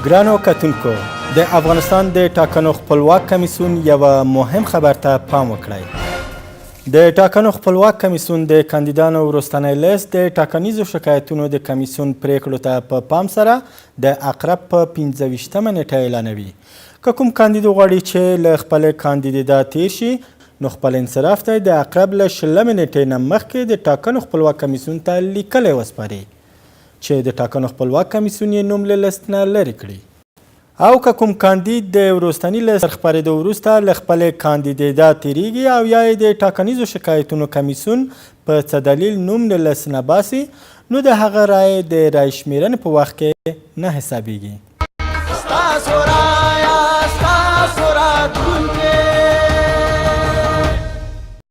ګرانو کتونکو، د افغانستان د ټاکنو خپلواک کمیسیون یوه مهم خبر ته پام وکړئ. د ټاکنو خپلواک کمیسیون د کاندیدانو وروستنی لیست د ټاکنیزو شکایتونو د کمیسیون پریکړو ته په پام سره د عقرب په 25مه نیټه اعلانوي. که کوم کاندید وغواړي چې له خپلې کاندیدېدا تیر شي، نو خپل انصراف ته د عقرب له 20مې نیټې نه مخکې د ټاکنو خپلواک کمیسیون ته لیکلی وسپاري، چې د ټاکنو خپلواک کمیسیون یې نوم له لست نه لرې کړي. او که کوم کاندید د وروستني لست تر خپرېدو وروسته له خپلې کاندیدېدا تېرېږي او یا یې د ټاکنیزو شکایتونو کمیسیون په څه دلیل نوم له لست نه باسي، نو د هغه رایې د رای شمېرنې په وخت کې نه حسابېږي. ستاسو رایه، ستاسو راتلونکی.